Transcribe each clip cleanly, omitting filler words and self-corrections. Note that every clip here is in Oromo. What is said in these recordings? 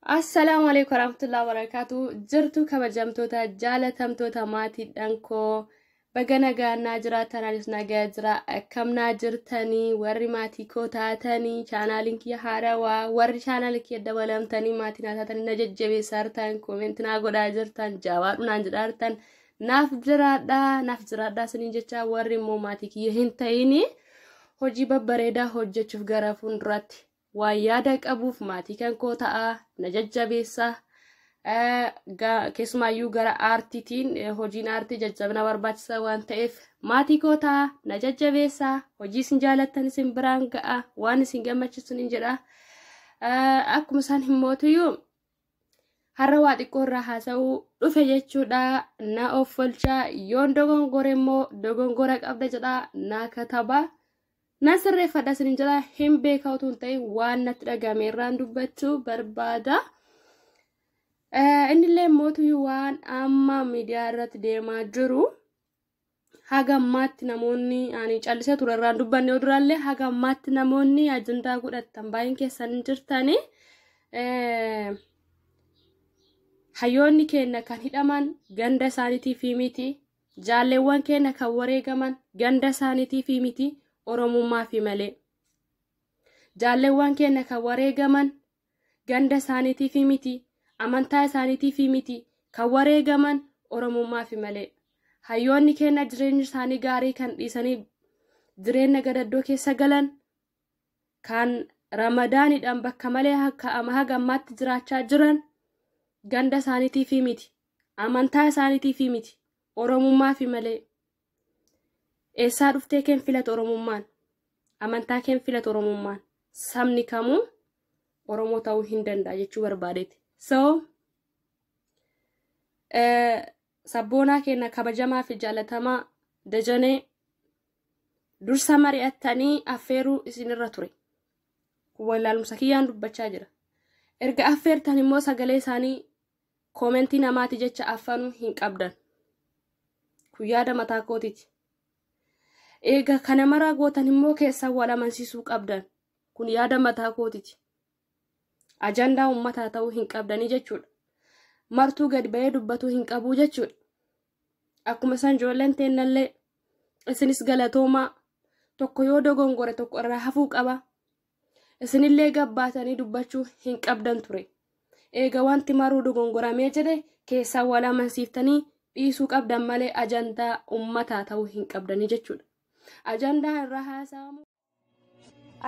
Assalaamu alaikum warahmatullahi wabarakatuh. Jirtu kabajamtoota jaalatamtoota maatiidhaan koo baga nagaa naa jiraatan, anis nagaa jira. Akkam naa jirtanii warri maatii koo taatanii chaanaaliin kiyya haarawaa, warri chaanaalii kiyya dabalamtanii maatii naa taatanii na jajjabeessaa jirtan, koomentii naa godhaa jirtan, jabaadhu naan jedhaa jirtan, naaf jiraadhaa naaf jiraadhaa isiniin jecha. Warri immoo maatii kiyya hin ta'ini hojii babbareedaa hojjechuuf gara fuulduraatti waan yaada qabuuf maatii kan koo ta'a, na jajjabeessa. Keessumaayyuu gara aartiitiin hojiin aartii jajjabina barbaachisaa waan ta'eef maatii koo ta'a, na jajjabeessa, hojii isin jaalattan isin biraan ga'a, waan isin gammachiisu ni jedha. Akkuma isaan himmootuyyuu har'a waa xiqqoo irraa haasa'uu dhufe jechuudha. Na of olchaa, yoon dogongore immoo dogongora qabda jedha naa kataba. Nan sirreeffadha isinin jedha. Hin beekaa utuu hin ta'in waan natti dhagahame irraan dubbachuu barbaada. Innillee mootuyyuu waan amma miidiyaa irratti deemaa jiru, haga ammaatti namoonni ani callisee ture irraan dubbanne duraallee, haga ammaatti namoonni ajandaa godhattan baay'een keessan hin jirtani. Hayyoonni keenya kan hidhaman ganda isaaniitiif miti. Jaalleewwan keenya kan wareegaman ganda isaaniitiif miti, Oromummaa fi malee. Jaalleewwan keenya kan wareegaman ganda isaaniitiif miti, amantaa isaaniitiif miti, kan wareegaman Oromummaa fi malee. Hayyoonni keenya jireenya isaanii gaarii kan dhiisanii jireenya gadaddoo keessa galan, kan ramadaanidhaan bakka malee haga ammaatti jiraachaa jiran ganda isaaniitiif miti, amantaa isaaniitiif miti, Oromummaa fi malee. Eessaa dhuftee keen filatu Oromummaan? Amantaa keen filatu Oromummaan? Sabni kamuu Oromoo ta'uu hin danda'a jechuu barbaadeeti. So, sabboonaa keenya kabajamaa fi jaalatamaa Dajanee dursa mari'attanii affeeruu isinirra ture. Kun wallaalumsa kiyyaan dubbachaa jira. Erga affeertan immoo sagalee isaanii koomentii namaati jecha affanuu hin qabdan. Kun yaada mataa kootiiti. Eega kana maraa gootan immoo keessan wal amansiisuu qabdan. Kun yaada mataa kootiiti. Ajandaa uummataa ta'uu hin qabdanii jechuudha. Martuu gadi ba'ee dubbatuu hin qabuu jechuudha. Akkuma isaan ijoolleen teennallee isinis galatoomaa, tokko yoo dogongore tokko irraa hafuu qaba. Isinillee gabbaatanii dubbachuu hin qabdan ture. Eega wanti maruu dogongoramee jedhe keessan wal amansiiftanii dhiisuu qabdan malee ajandaa uummataa ta'uu hin qabdanii jechuudha. Ajandaa irraa haasa'amu.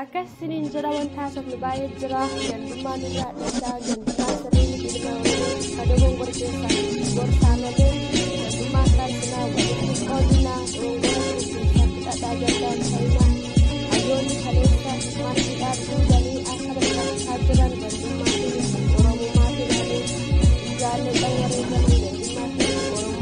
Akkas isiniin jedha, wanta haasofnu baay'ee jira. Gandummaan irraa dhiisaa, gandummaan sirrii miti. Ilma Oromoo ka dogongore keessaa gorsaa malee gandummaan taasisinaa, walitti qoodinaa, dogongora jiru keessaa fudhadhaa, ajandaa hin ta'inaa. Hayyoonni kaleessa mana hidhaa duudanii akka barbaachisaa jiran gandummaa fi miti, Oromummaa fi malee. Jaalladhan wareegaman gandummaa fi miti,